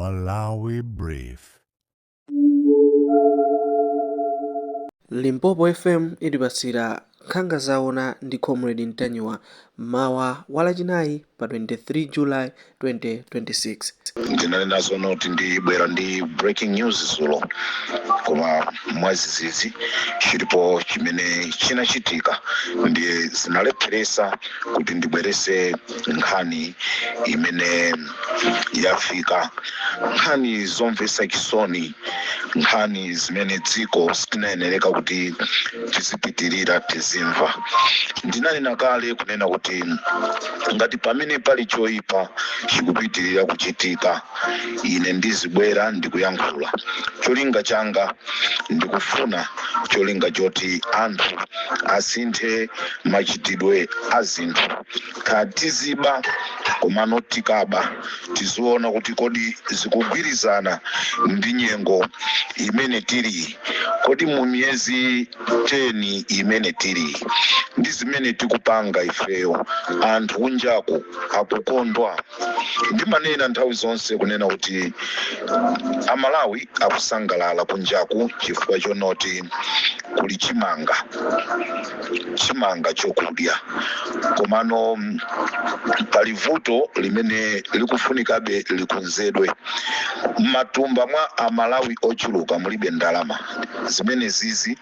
Malawi Brief. Limpopo FM itipatsira Nkhanga Zaona ndi Comrade Ntanyiwa mawa wa Lachinayi pa 23 July 2026. Ndinanena zonoti ndibwera ndi breaking news dzulo, koma mwazizizi chilipo chimene chinachitika, ndiye zinalepheresa kuti ndibwerese nkhani imene yafika, nkhani zomvetsa chisoni, nkhani zimene dziko sitinayenereka kuti tizipitirira tizimva. Ndinanena kale kunena kuti ngati pamene pali choyipa chikupitirira kuchitika, ine ndizibwera ndikuyankhula. Cholinga changa ndikufuna cholinga choti anthu asinthe machitidwe a zinthu. Kaya tiziba, komano tikaba tiziona kuti kodi zikugwirizana ndi nyengo imene tili? Kodi mu miyezi 10 imene tili ndi zimene tikupanga ifeyo, anthu kunjaku akukondwa? Ndimanena nthawi zonse kunena kuti Amalawi akusangalala kunjaku chifukwa chonoti kuli chimanga, chimanga chokudya, komano pali vuto limene likufunikabe likonzedwe. M'matumba mwa Amalawi ochuluka mulibe ndalama. Zimene zizi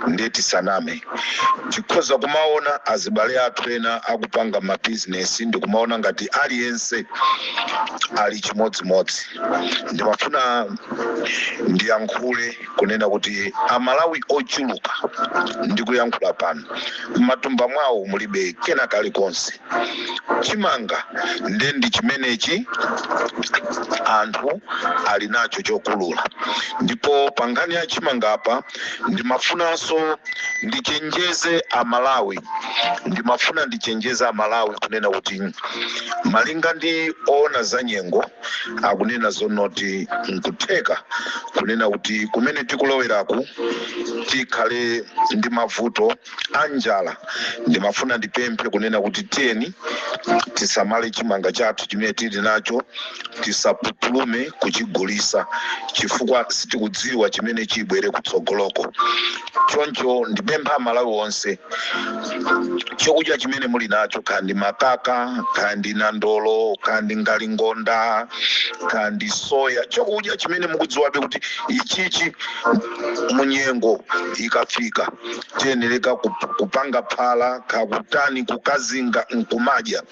ndiye tisaname, tikhoza kumaona azibale athu ena akupanga mabizinesi ndikumaona ngati aliyense ali chimodzimodzi. Ndimafuna ndiyankhule kunena kuti Amalawi ochuluka, ndikuyankhula pano, m'matumba mwawo mulibe kena kalikonse. Chimanga nde ndi chimenechi anthu ali nacho chokulula. Ndipo pa nkhani ya chimanga apa, ndimafunanso ndichenjeze Amalawi, ndimafuna ndichenjeze Amalawi kunena kuti malinga ndi oona za nyengo akunena zonoti nkutheka kunena kuti kumene tikuloweraku tikhale ndi mavuto a njala. Ndimafuna ndipemphe kunena kuti tiyeni tisamale chimanga chathu chimene tili nacho, tisapupulume kuchigulisa chifukwa sitikudziwa chimene chibwere kutsogoloko. Choncho ndipempha Amalawi onse, chokudya chimene muli nacho, kaya ndi makaka, kaya ndi nandolo, kaya ndi ngalingonda, kaya ndi soya, chokudya chimene mukudziwabe kuti ichichi munyengo ikafika tiyenereka kupanga phala, kakutani, kukazinga nkumadya,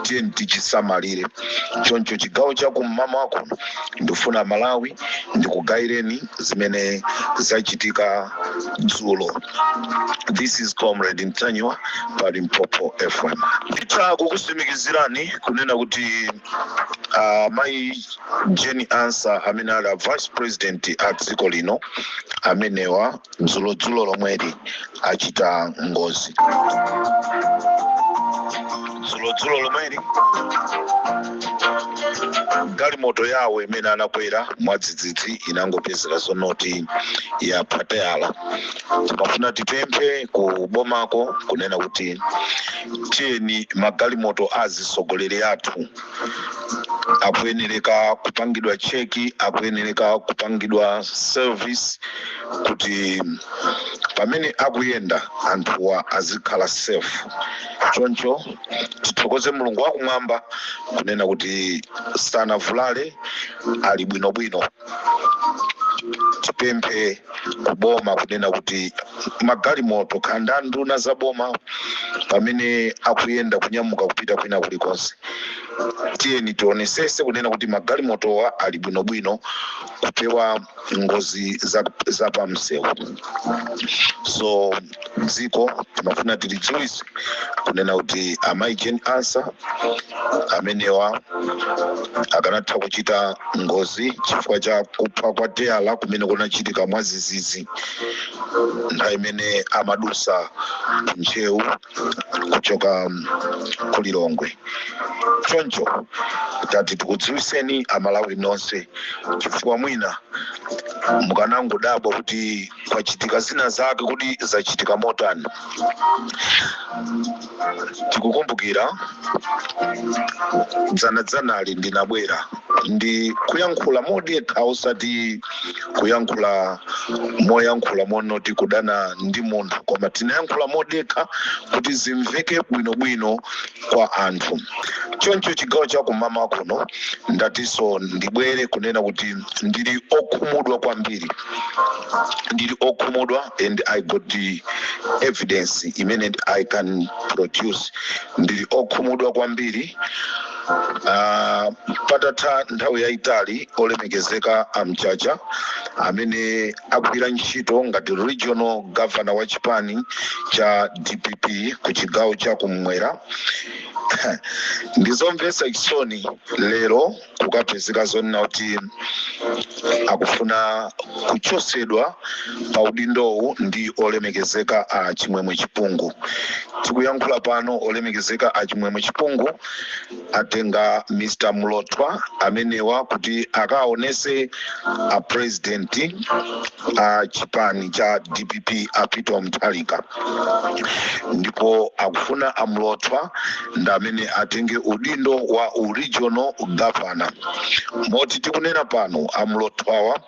tiyeni tichisamalire. Choncho chigawo cha kum'mawa kuno ndifuna Malawi ndikugayireni zimene zachitika dzulo. This is Comrade Ntanyiwa pa Limpopo FM. Nditha kukusimikizirani kunena kuti mayi Jane Ansah, amene ali a vice president a dziko lino, amenewa dzulodzulo lomweli achita ngozi. Dzulodzulo lomweli galimoto yawo imene anakwera mwadzidzidzi inangopezeka zonoti yaphwa tayala. Timafuna tipemphe ku bomako kunena kuti tiyeni magalimoto azisogoleri athu akuyenereka kupangidwa check, akuyenereka kupangidwa service, kuti pamene akuyenda anthuwa azikhala safe. Choncho tithokoze Mulungu wakumwamba kunena kuti sanavulale, ali bwinobwino. Tipemphe kuboma kunena kuti magalimoto khanda nduna za boma pamene akuyenda kunyamuka kupita kwina kulikonse, tiyeni tionesese kunena kuti magalimotowa ali bwinobwino, kupewa ngozi za pamsewu. So dziko timafuna tilidziwise kunena kuti amayi Jane Ansah amenewa akanatha kuchita ngozi chifukwa cha kuphwa kwa teyala kumene kunachitika mwazizizi nthawi imene amadusa Ntcheu kuchoka ku Lilongwe. Choncho tati tikudziwiseni Amalawi nonse, chifukwa mwina mukanangodabwa kuti kwachitika zina zake, kuti zachitika motani. Tikukumbukira dzanadzanali ndinabwera Ndi kuyankhula modekha, osati kuyankhula moyankhula monoti kudana ndi munthu, koma tinayankhula modekha kuti zimveke bwinobwino kwa anthu. Choncho chigawo chakumama kuno ndatinso ndibwere kunena kuti ndili okhumudwa kwambiri, ndili okhumudwa, and I got the evidence imene I can produce. Ndili okhumudwa kwambiri patatha nthawi yayitali olemekezeka amchacha amene akugwira ntchito ngati regional governor wa chipani cha DPP ku chigawo cha kumwera. Ndizomvetsa chisoni lero kukapezeka zonena kuti akufuna kuchosedwa pa udindowu ndi olemekezeka a Chimwemwe Chipungu. Tikuyankhula pano, olemekezeka a Chimwemwe Chipungu atenga Mr Mlotwa amenewa kuti akaonese a president a chipani cha DPP, a Peter Mutharika, ndipo akufuna amlotwa ndi amene atenge udindo wa regional governor. Moti tikunena pano amlotwawa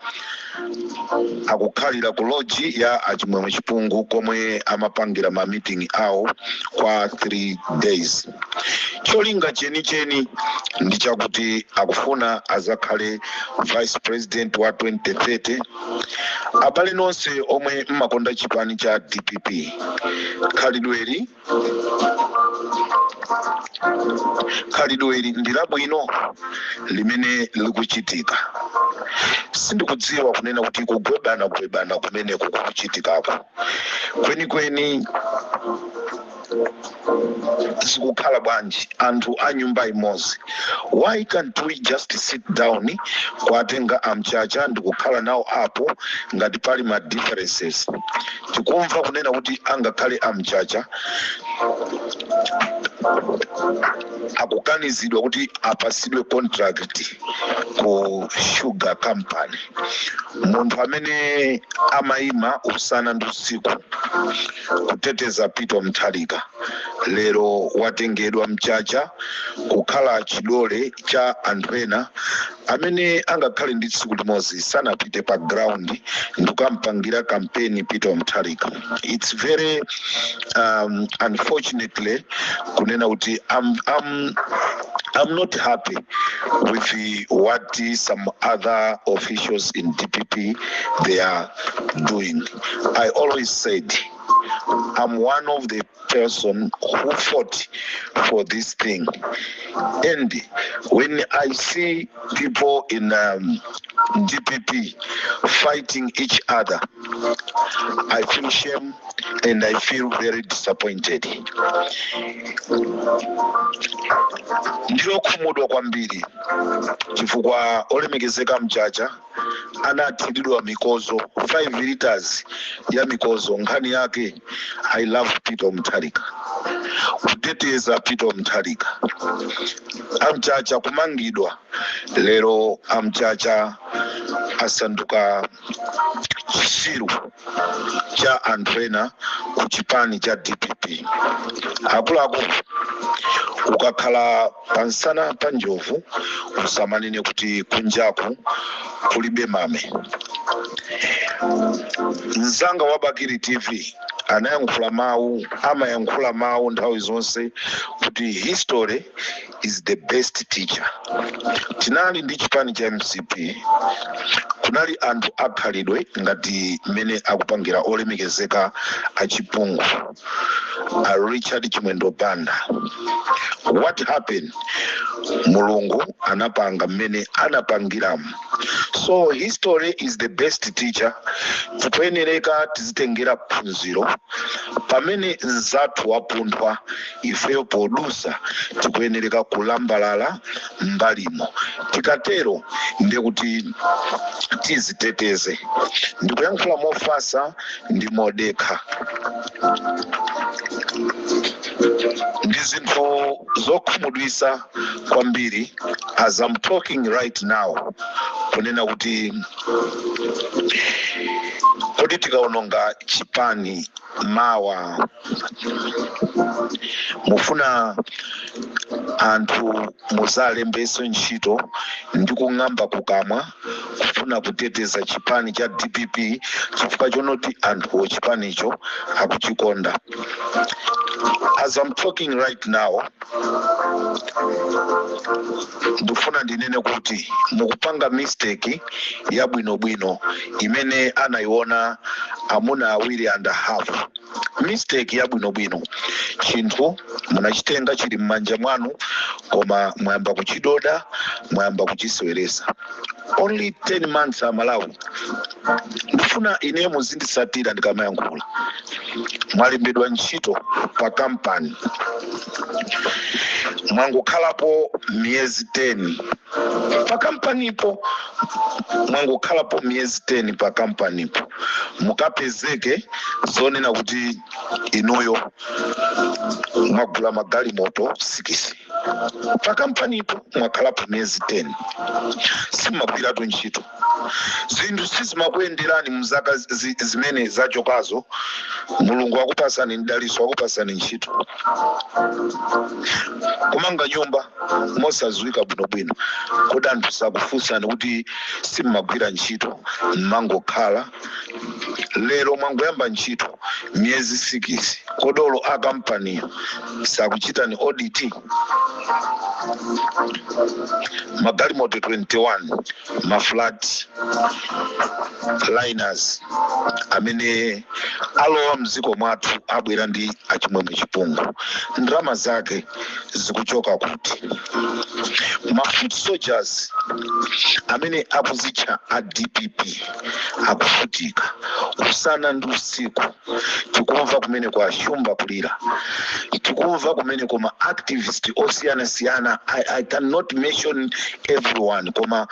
akukhalira ku lodge ya achimwemwe Chipungu komwe amapangira ma meeting awo kwa 3 days. Cholinga chenicheni ndi chakuti akufuna azakhale vice president wa 2030. Abale nonse omwe mmakonda chipani cha DPP, khalidweli ndi labwino limene likuchitika? Sindikudziwa kunena kuti kugwebana gwebana kumeneko kukuchitikako kwenikweni zikukhala bwanji? Anthu a nyumba imodzi, why can't we just sit down kuatenga amchacha ndikukhala nawo apo ngati pali ma differences? Tikumva kunena kuti angakhale amchacha akukanizidwa kuti apasidwe contract ku sugar company. Munthu amene amayima usana ndi usiku kuteteza Peter Mutharika, lero watengedwa mchacha kukhala chidole cha anthu ena amene angakhale ndi tsiku limodzi sanapite pa ground ndikukampangira kampeni Peter Mutharika. It's very unfortunately kunena kuti I'm not happy with what some other officials in DPP they are doing. I always said I'm one of the person who fought for this thing. And when I see people in DPP fighting each other, I feel shame and I feel very disappointed. Ndilokhumudwa kwambiri chifukwa olemekezeka mchacha anathiridwa mikozo, 5 liters ya mikozo. Nkhani yake, "I love Peter Mutharika," kuteteza Peter Mutharika. Amchacha kumangidwa. Lero amchacha asanduka chisiru cha anthu ena ku chipani cha DPP. Akuluakulu, ukakhala pansana pa njovu usamanene kuti kunjaku kulibe mame. Mzanga wa Bakiri TV anayankhula mawu, amayankhula mawu nthawi zonse kuti history is the best teacher. Tinali ndi chipani cha MCP, kunali anthu akhalidwe ngati mmene akupangira olemekezeka achipungu, a Richard Chimwendo Banda. What happened? Mulungu anapanga mmene anapangiramu. So history is the best teacher. Tikuyenereka tizitengera phunziro. Pamene nzathu wapunthwa, ifeyo podusa tikuyenereka kulambalala mbalimo. Tikatero ndekuti tiziteteze. Ndikuyankhula mofasa ndi modekha. Ndi zinthu zokhumudwisa kwambiri as I'm talking right now kunena kuti kodi tikaononga chipani mawa mufuna Anthu muzalembenso ntchito ndi kung'amba kukamwa kufuna kuteteza chipani cha DPP chifukwa chonoti anthuwo chipanicho akuchikonda. As I'm talking right now, ndifuna ndinene kuti mukupanga mistake yabwinobwino imene anayiona amuna awiri and a half. Mistake yabwinobwino, chinthu munachitenga chili m'manja mwanu, koma mwayamba kuchidoda, mwayamba kuchiseweresa. Only 10 months. Amalawi, ndifuna ine muzindisatira ndikamayankhula. Mwalembedwa ntchito pa kampani, mwangokhalapo miyezi 10 pa kampanipo. Mwangokhalapo miyezi 10 pa kampanipo, mukapezeke zonena kuti inuyo mwagula magalimoto 6 pa kampanipo. Mwakhalapo miyezi 10, simumagwiratu ntchito, zinthu sizimakuyenderani. Mzaka zimene zachokazo, Mulungu akupasani mdaliso, akupasani ntchito, kumanga nyumba mosadziwika bwinobwino. Kodi anthu sakufunsani kuti simmagwira ntchito, mmangokhala? Lero mwangoyamba ntchito miyezi 6, kodolo a kampaniyo sakuchitani audit? Magalimoto 21, ma flat liners amene alowa mdziko mwathu, abwera ndi achimwemwe Chipungu, ndalama zake zikuchoka kuti? Ma foot soldiers amene akuzitcha a DPP akuvutika usana ndi usiku. Tikumva kumene kwa Shumba kulira, tikumva kumene koma activist osiyanasiyana, I cannot mention everyone, koma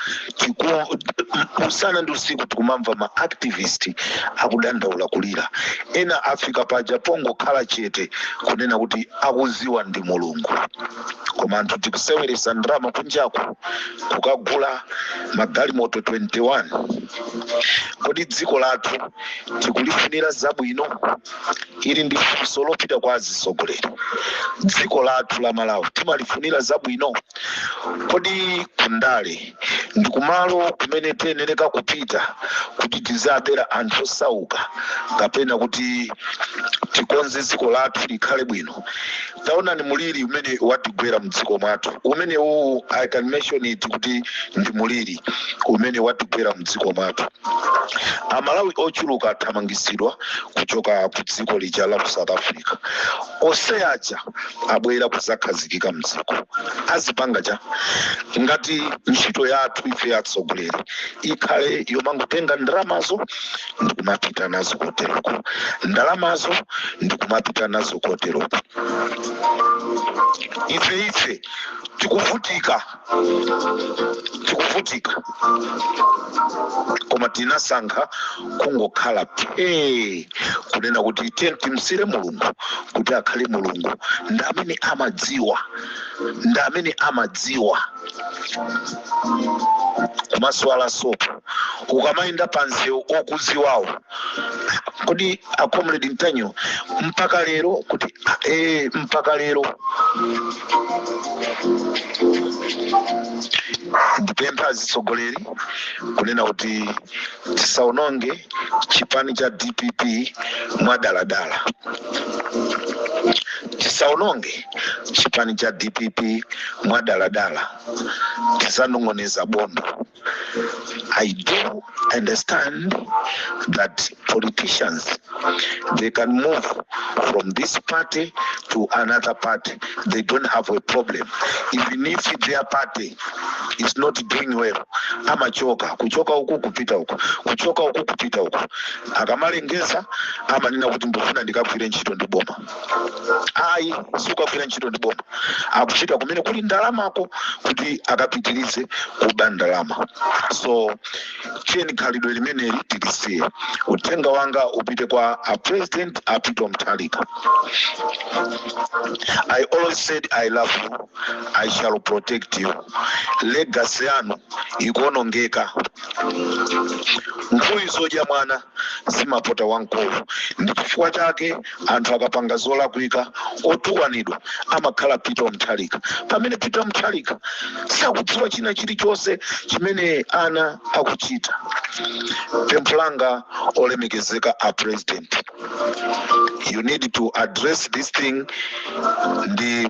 usana ndi usiku tikumamva ma activist akudandaula, kulira. Ena afika paja pongokhala chete, kunena kuti akuziwa ndi Mulungu. Koma anthu tikuseweresa ndalama kunjaku kukagula magalimoto 21. Kodi dziko lathu tikulifunira zabwino? Ili ndi funso lopita kwa azitsogoleri. Dziko lathu la Malawi timalifunira zabwino? Kodi kundale ndi kumalo kumene tiyenereka kupita kuti tizabera anthu osauka, kapena kuti tikonze dziko lathu likhale bwino? Taonani muliri umene watigwera mdziko mwathu umene uwu, I can mention it kuti ndi muliri umene watigwera mdziko mwathu. Amalawi ochuluka athamangisidwa kuchoka ku dziko lija la ku South Africa. Onse aja abwera kuzakhazikika mdziko, azipanga cha ngati ntchito yathu ife atsogoleri ikhale yomangotenga ndalamazo ndikumapita nazo koteroko, ndalamazo ndikumapita nazo koteroko. Ife tikuvutika, tikuvutika, koma tinasankha kungokhala phee, kunena kuti tiye timsire Mulungu kuti akhale Mulungu, ndi amene amadziwa, ndi amene amadziwa. Kumaswala sopo ukamayenda pansewu okuziwawo, kodi a Comrade Ntanyiwa mpaka lero kuti mpaka lero? Ndipempha azitsogoleri kunena kuti tisaononge chipani cha DPP mwadaladala, tisaononge chipani cha DPP mwadaladala, tisanong'oneza bondo. I do understand that politicians, they can move from this party to another party. They don't have a problem. Even if their party is not doing well, amachoka, kuchoka uku kupita uku, kuchoka uku kupita uku. Akamalengeza amanena kuti ndofuna ndikagwire ntchito ndi boma. Ayi, sukagwira ntchito ndi boma, akupita kumene kuli ndalamako kuti akapitirize kuba ndalama. So tiyeni khalidwe limeneli tilisiye. Uthenga wanga upite kwa a President a Peter Mutharika. I always said I love you, I shall protect you. Let Legacy yanu ikuonongeka. Nkhuyu zodya mwana zimapota wamkulu. Ndi chifukwa chake anthu akapanga zolakwika, otukwanidwa amakhala Peter Mutharika, pamene Peter Mutharika sakudziwa china chilichonse chimene ana akuchita. Pempho langa, olemekezeka a President, you need to address this thing ndi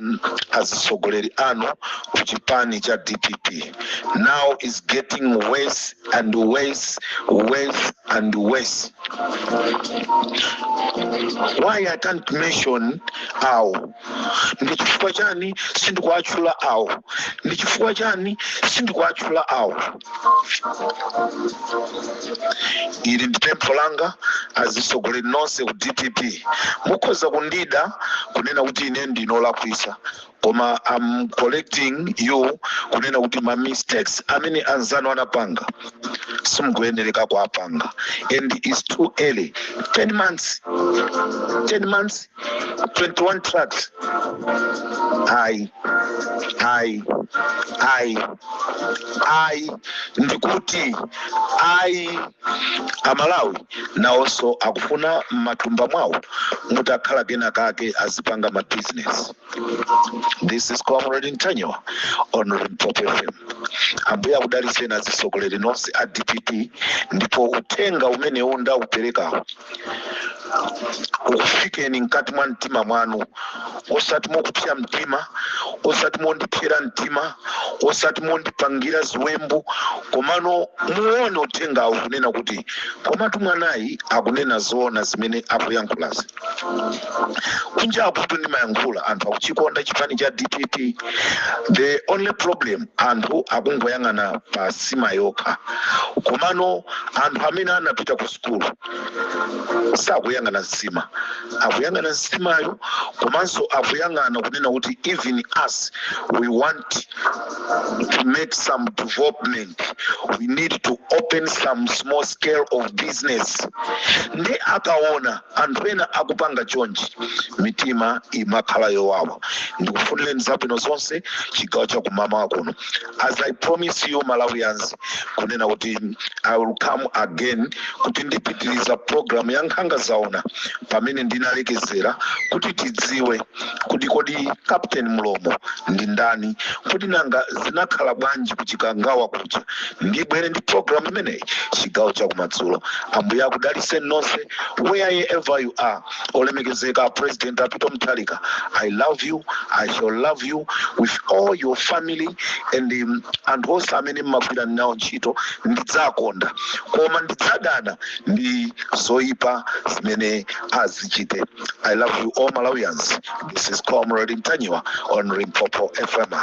azitsogoleri anu ku chipani cha DPP. Now is getting worse and worse, worse and worse. Why I can't mention awo? Ndi chifukwa chani sindikuatchula awo? Ndi chifukwa chani sindikuatchula awo? Ili ndi pempho langa, azitsogoleri nonse ku DPP. Mukhoza kundida, kunena kuti ine ndinolakwisa, koma I'm correcting you kunena kuti ma mistakes amene anzanu anapanga simukuyenereka kuapanga, and it's too early. 10 months, 10 months, 21 trucks. Ayi, ayi, ayi, ayi, ndikuti ayi. Amalawi nawonso akufuna m'matumba mwawo mutakhala kena kake, azipanga ma business. This is Comrade Ntanyiwa on Limpopo FM. Ambuye akudalitseni, azitsogoleri nonse a DPP, ndipo uthenga umenewu ndauperekawo ukufikeni mkati mwa mtima mwanu, osati mokupsya mtima, osati mondipsera mtima, osati mondipangira ziwembu, komano muone uthengawu kunena kuti komatu mwanayi akunena zoona zimene akuyankhulazi. Kunja akuti ndimayankhula, anthu akuchikonda chipani cha DPP. The only problem, anthu akungoyang'ana pa sima yokha, komano anthu amene anapita ku sukulu sakuyang'ana nsima, akuyang'ana nsimayo, komanso akuyang'ana kunena kuti even us, we want to make some development, we need to open some small scale of business. Ndi akaona anthu ena akupanga chonchi, mitima imakhala yowawa. Ndikufunireni zabwino zonse chigawo cha kumamawa kuno. As I promise you, Malawians, kunena kuti I will come again kuti ndipitiriza program ya Nkhanga Zaona pamene ndinalekezera, kuti tidziwe kuti kodi Captain Mlomo ndi ndani, kuti nanga zinakhala bwanji kuchikangawa kuja. Ndibwere ndi program imeneyi chigawo chakumadzulo. Ambuye akudalitseni nonse wherever you are. Olemekezeka President a Peter Mutharika, I love you, I shall love you with all your family and anthu onse amene mmagwira nawo ntchito. Ndidzakonda, koma ndidzadana ndi zoyipa zimene azichite. I love you all, Malawians. This is Comrade Ntanyiwa on Limpopo FM.